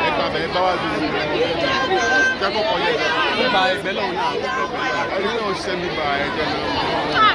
Ẹgbà bẹ̀rẹ̀ bá wà lórí jẹ́ kó kọjá ẹgbẹ́. Gba ẹgbẹ́ lọ́hùn náà. Ẹni náà ṣiṣẹ́ nígbà ẹjẹ́ náà.